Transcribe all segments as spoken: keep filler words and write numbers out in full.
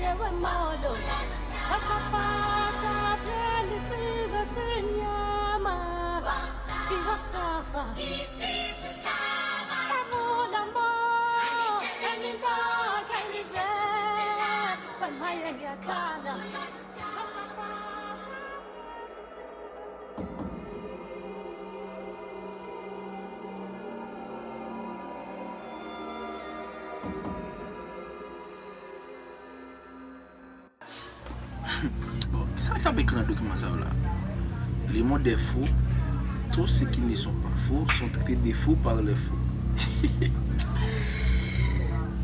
Yewe modo, pasa pasa, pele sizo senyama, viva sava. Evo damo, eninga kelize, pamaye yakana. Bon, sa, sa pe ekri nan dokiman sa yo la? Le monde est fou. Tout ce qui ne sont pas faux sont traités de fous par les fous.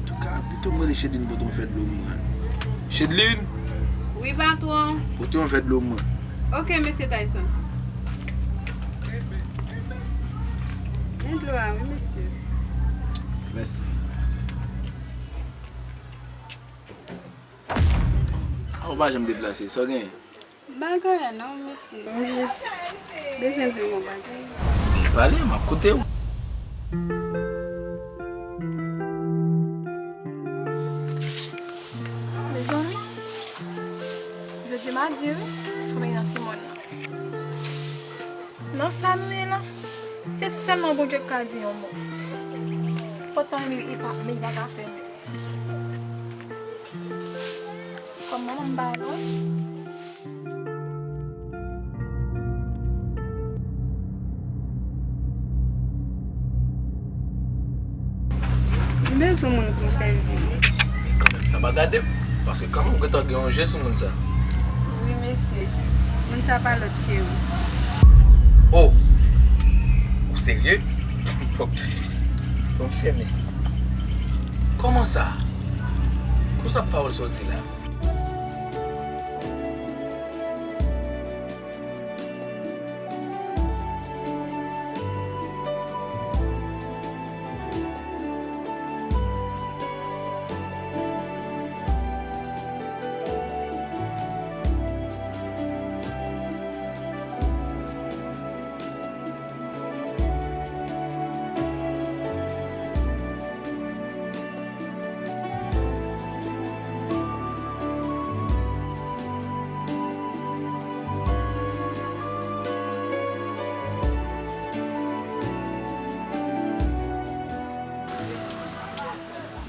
Antouka, pito m rele Chedlin pote yon vè dlo mwen. Chedlin! Wi, patwon. Pote yon vè dlo mwen. Ok, mesye Tyson. Men dlo a, wi, mesye. Mèsi. A, ou pa janm deplase, sa w genyen? M pa gen anyen non, mesye. M jis bezwen di w yon bagay. Pale, m ap koute w. Mezanmi, jodi madi wi, fanmi nan timoun nan. Nan sa nou ye la, se sèlman Bondye k ka di yon mo. Pòt sa menm li pa, men li pa ka fèmen. Kòm manman m pa la. M bezwen moun pou m fè vi. Men kanmenm, sa pa gade m, paske kanmenm ou gentan gen yon je sou moun sa. Wi, mesye. Moun sa pa lòt ke ou. Oh! Ou serye? Bon, fèmen. Kòman sa? Konsa pawòl soti la?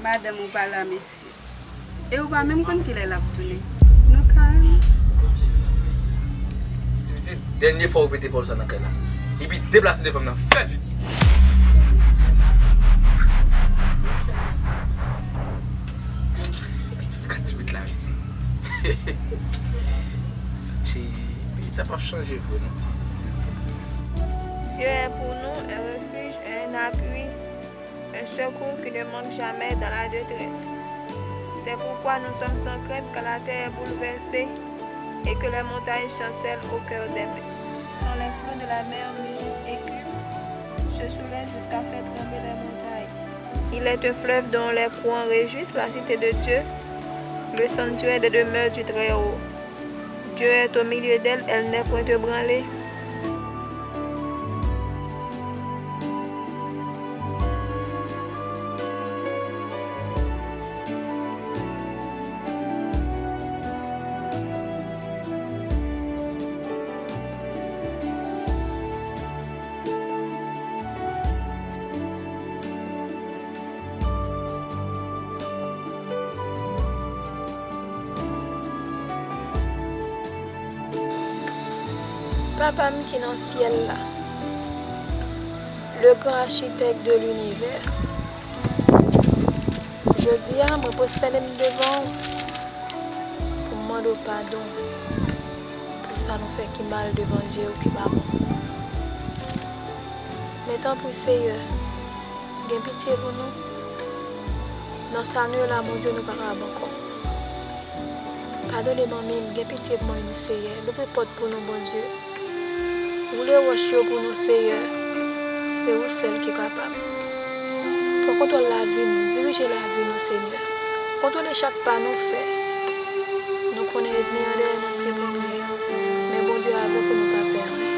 Madanm ou pa la, mesye. E ou pa menm konn kilè l ap tounen. Nou ka renmen. Titi, dènye fwa ou pete pawòl sa nan kay la. Epi deplase devan m nan, fè vit. Gad ti bit la, mesye. Tchè, peyi sa p ap chanje vre, non. Dieu est pour nous un refuge et un appui, un secours qui ne manque jamais dans la détresse. C'est pourquoi nous sommes sans crainte quand la terre est bouleversée et que les montagnes chancellent au cœur des mers. Quand les flots de la mer mugissent et écument, se soulèvent jusqu'à faire trembler les montagnes. Il est un fleuve dont les courants réjouissent la cité de Dieu, le sanctuaire des demeures du Très-Haut. Dieu est au milieu d'elle, elle n'est point ébranlée. Papa m ki nan syèl la, le grand architecte de l'univers, jodi a, mwen pwostène m devan w pou m mande w padon pou sa nou fè ki mal devan je w ki pa bon. Men tanpri, Seyè, gen pitye pou nou. Nan sa nou ye la, Bondye, nou pa kab ankò. Padone manmi m, gen pitye pou manmi m, Seyè. Louvri pòt pou nou, Bondye. Woule wòch yo pou nou, Seyè. Se ou sèl ki kapab. Pran kontwòl lavi nou, dirije lavi nou, Senyè. Kontwole chak pa nou fè. Nou konnen ènmi an dèyè nou pye pou pye. Men Bondye avèk ou, nou pa pè anyen.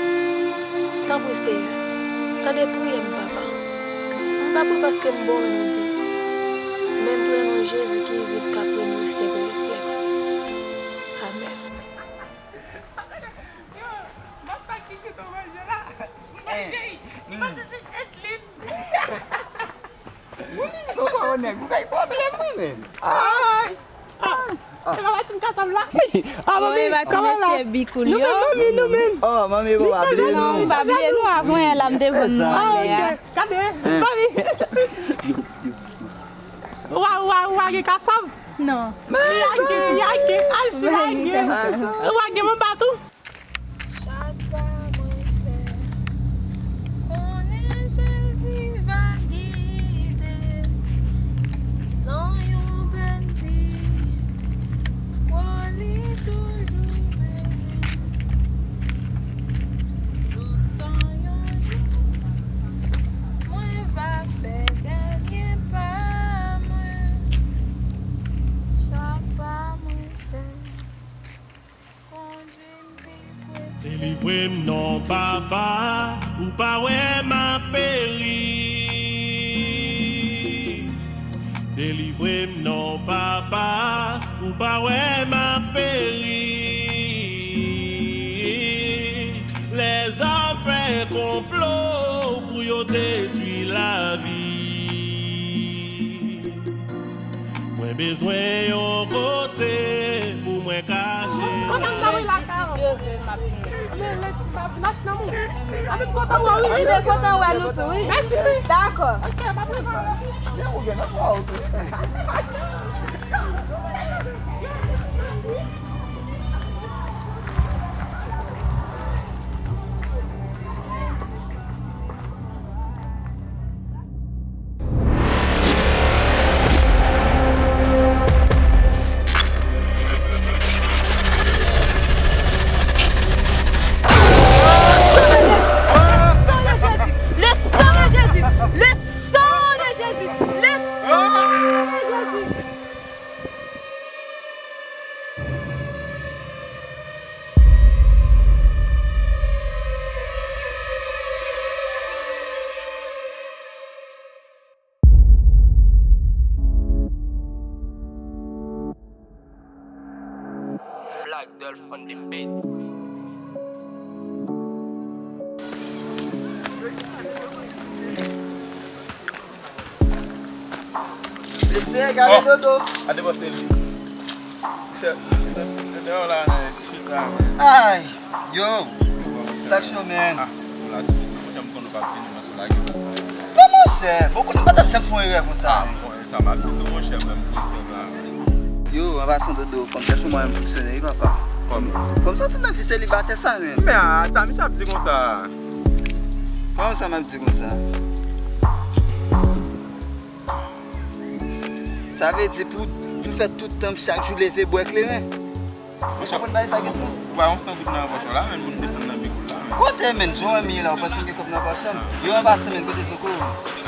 Tanpri, Seyè, tande priyè m, Papa. M pa priye paske m bon, men m di, men m priye nan non Jezi ki viv, k ap règne au siècle des siècles. Nèg, ou bay pwoblèm, wi, menm. Ay! Ay! Se pa Martin Kasab la? Ah, manmi, kòman la? Mesye Bikoul yo. Nou menm, manmi, nou menm. Oh, manmi, bon, pa bliye nou. Non, pa bliye nou, avan yè la, m te vann nou anlè a. Ah, ok. Gade, manmi. Wa, wa, wa, gen Kasab? Non. Yage, yage, al yage. Wa, gen manba tou. Chak pa mwen fè, konnen Jezi va gide m nan yon bòn vi. Wo, li toujou mennen m. Toutan yon jou, mwen va fè dènye pa mwen. Chak pa mwen fè, kondwi m pi pre. Delivre m non, Papa, ou pa wè m ap peri. Delivre m non, Papa, ou pa wè m ap peri. Lèzòm fè konplo pou yo detwi lavi. Mwen bezwen yon kote pou mwen kache. Kontan m ta wè lakay ou. Si Dye vle, m ap vini. Men, men, ti bab, mache nan moun. Anpil kontan wè, wi. M te kontan wè nou tou, wi. Mèsi, wi. Dakò. Ok, m ap vini. Le sang de Jésus! Le sang de Jésus! Le sang de Jésus! Black Dolph on the beat. Mesye, gade dodo. Gade bò se li. Chèf, se dèyè w la, men, chita, men. Ay, yo. Sa k cho, men? Ah, ou la, ti monchè, m konnen w p ap vini, men sou lage. Non, monchè, bon, kote m pa t ap janm fè yon erè konsa. Ah, bon, e sa m ap di tou, monchè, menm koze la. Yo, an pasan dodo, fò m chèche yon mwayen m fonksyone, wi, papa. Kòman? Fò m soti nan vi selibatè sa, men. Men, a, sa misye ap di konsa. Kòman sa m ap di konsa? Sa vle di pou, pou fè tout tan m chak jou leve bwè kleren. Ou konprann bagay sa gen sans? Ou pa yon san goud nan pòch ou la, men pou n desann nan bikoul la, men. Kote, men? Jan w wè m ye la, ou panse m gen kòb nan pòch mwen? Yo, an pasan, men, kote zoko?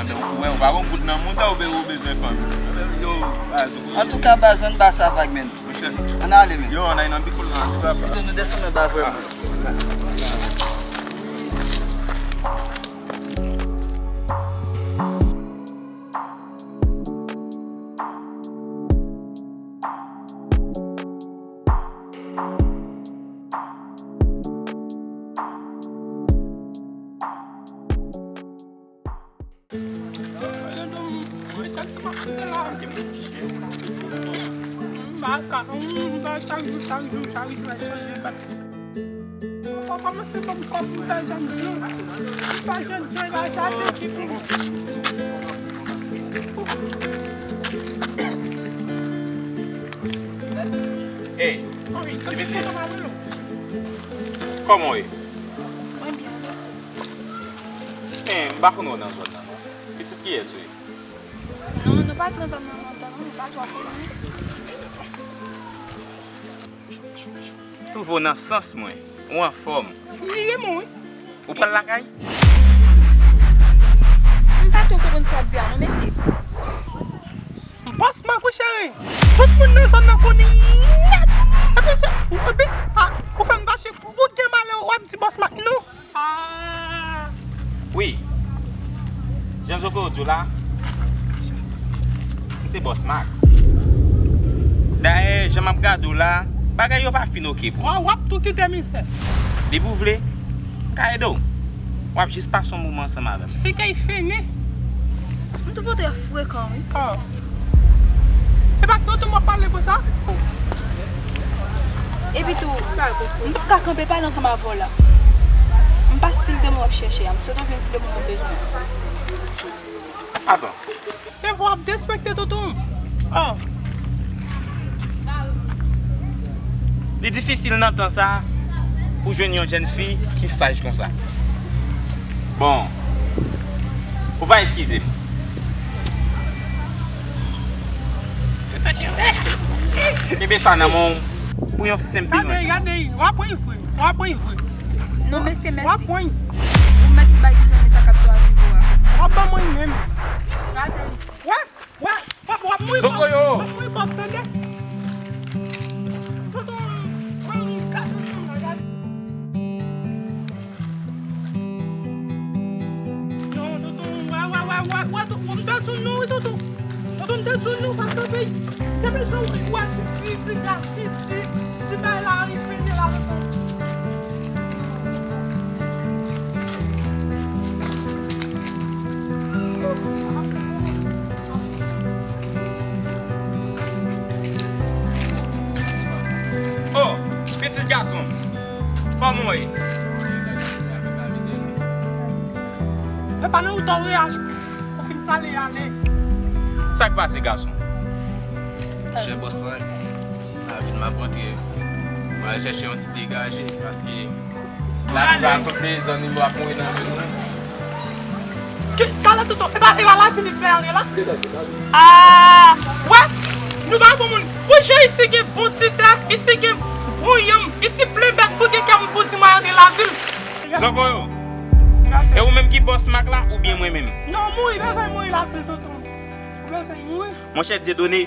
Anben, ou wè, ou pa gon goud nan mouda, ou be-, ou bezwen fanmi. Anben, yo, baz, ou. Antouka, baz, ann ba sa vag, men. Monchè. Ann ale, men. Yo, ann ale nan bikoul la, wi, papa. Pito nou desann anba vrèman. Ou pa kòmanse ban m kòb m pa janm di w. M pa janm di w la, sa te ki pou. Ey, ti pitit. Kòman w ye? Mwen byen, mèsi. Men, m pa konn wè w nan zòn nan, non. Pitit kiyès ou ye? Non, nou pa t nan zòn nan lontan, non, nou pa twò konnen. Twouve w nan sans mwen. Ou anfòm. Li renmen w, wi. Ou pral lakay? M pa twò konprann sa w ap di a non, mesye. Bòs Mak wi, cheri. Tout moun nan zòn nan konnen nèt. Epi se, epi, a, ou fè m fache. Ou gen malè, w ap di Bòs Mak non. Ah! Wi. Jan Zoko di w la, m se Bòs Mak. Dayè, jan m ap gade w la, bagay yo pa fin oke pou ou. W ap tou kite mizè. Depi w vle, m ka ede w. W ap jis pase yon moman ansanm avè m. Ti fi kay fini. M Tonton, w frekan, wi. Ah. E pa tonton m ap pale konsa? Epi tou, m p ap ka kanpe pale ansanm avè w la. M pa stil de moun w ap chèche a. M sot ou jwenn stil de moun mwen bezwen. Atann. Se pou w ap derespekte tonton m. Ah. Li difisil nan tan sa a pou jwenn yon jèn fi ki saj konsa. Bon, ou va eskize m. Kenbe sa nan men w pou yon senp deranjman. Gade, gade, w ap ri vre, w ap ri vre. Non, mesye, mèsi. W ap ri. Ou mèt bay ti zanmi sa k ap twa viv ou a. W ap ban mwen menm. Gade. Wè, wè, w ap, w ap mouri pòv. Zokoyo! W ap mouri pòv, tande? Tonton, mwen, gade tonton, gade. Non, tonton, wè, wè, wè, wè, wè, tonton, m te di w non, wi, tonton. Tonton, m te di w non, pa kanpe. Te bezwen wè ti fi, ti gad, ti, ti, ti bay la, ri fini la, tonton. Oh, pitit gason m, kòman w ye? E pa nan wout ou ye ale. Ou fin sale ale. Sa k pase, gason? Monchè, bòs mwen, lavi m ap rantre. Mwen al chèche yon ti degaje, paske lavi pa konte, zanmi m ap mouri nan men nou. Ki, talè tonton, e pa, e pa lavi li fè anyen la? Ah, wè, nou pa bon moun. Pou jan isi gen bon ti tè, isi gen bon yanm, isi plen bèt pou gen kè moun pou di mwen antre lavil. Zokoyo, e ou menm ki bòs Mak la oubyen mwen menm? Non, mouri, bezwen mouri lavil, tonton. Ou bezwen mouri. Monchè Dieudonné,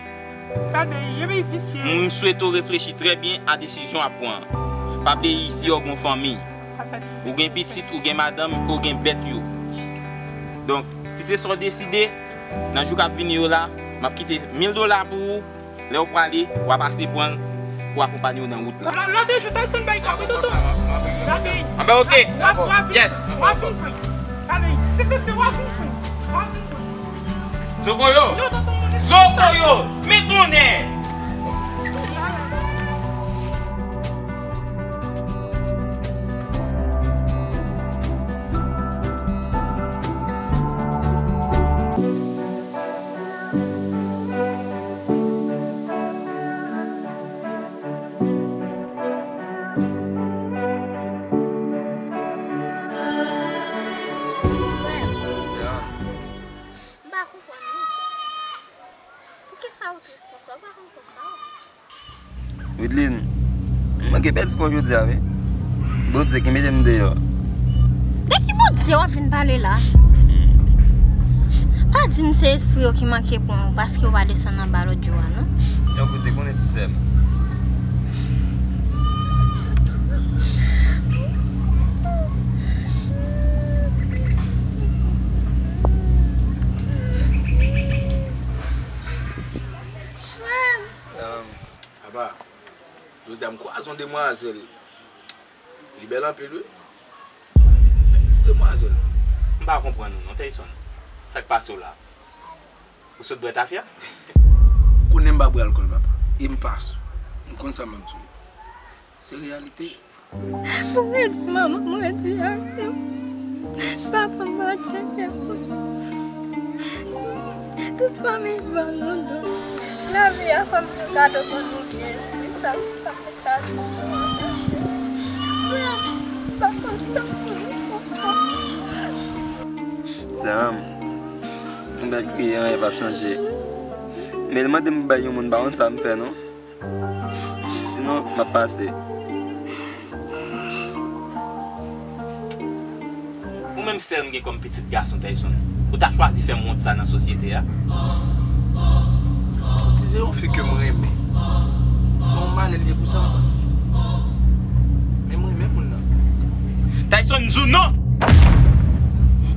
gade, epi visye. M swete w reflechi trè byen a desizyon w ap pran an. Pa bliye isi w gen yon fanmi. Ou gen pitit, ou gen madanm, ou gen bèt yo. Donk, si se sa w deside, nan jou k ap vini yo la, m ap kite mil dola pou ou. Lè w prale, w a pase pran l pou akonpanye w nan wout la. Lòt jou, Tyson bay kòb, wi, tonton. Gade. Anben, oke. W a, w a vin, yes, w a vin pran. Gade, ti fi, w a vin pran. W a vin pran. Zokoyo! Zokoyo! Men tonnè! Sè a. M pa konprann, non. Poukisa ou tris konsa? Ou pa konn konsa. Wideline, m manke pèdi kò jodi a, wi. Bondye ki mete m deyò. De ki Bondye w ap vin pale la? Pa di m se espri yo ki manke pran w paske w pa desann anba lòt jou a, non. Yon kote konnen ti sè m. Frè m. Apa, jodi a m kwaze yon demwazèl. Li bèl anpil, wi. Bèl ti demwazèl. M pa konprann ou non, Tyson. Sa k pase w la? Ou sot bwè tafya? Konnen m pa bwè alkòl, papa. E m pa sou. M konn sa m ap di w. Se reyalite. Mwen redi manman, mwen redi avè w. Papa m pa tcheke pou. Tout fanmi m ba nou do. Lavi a kòm yon kado pou nou vye espri, chak jou sa fè kado. Frè m, m pa konn sa pou nou konprann. Sè m, m bèl kriye, anyen p ap chanje. Men l mande m bay yon moun, m pa konn sa m fè non. Sinon, m ap pase. Ou menm sèl m gen kòm pitit gason, Tyson. Ou ta chwazi fè m wont sa nan sosyete a? Koutize yon fi ke m renmen. Se yon malè l ye pou sa, papa. Men m renmen moun nan. Tyson, m di w non!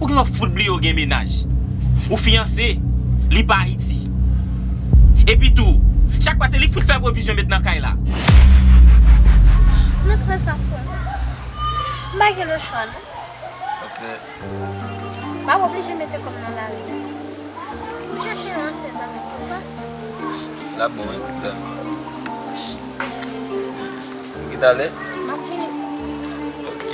Ou gen lè w fout bliye w gen mennaj. Ou fiyanse, li pa Ayiti. Epi tou, chak fwa se li k fout fè pwovizyon met nan kay la. Nan pwen sa, frè m. M pa gen lechwa, non. Ok. M ap oblije mete kò m nan lari. L ap bon, wi, ti sa. Ou ki talè? M ap vini. Ok.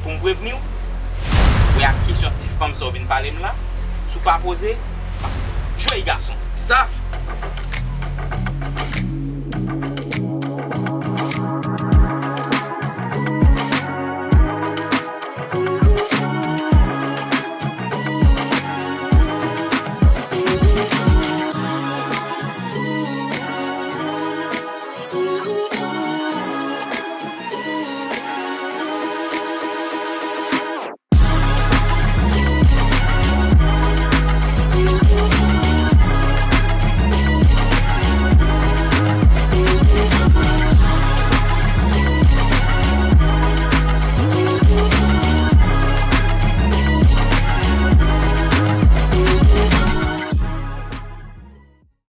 Pou m prevni w, wè ak kesyon ti fanm sa w vin pale m la, si w pa poze, m ap fout tchwey gason. Kisa?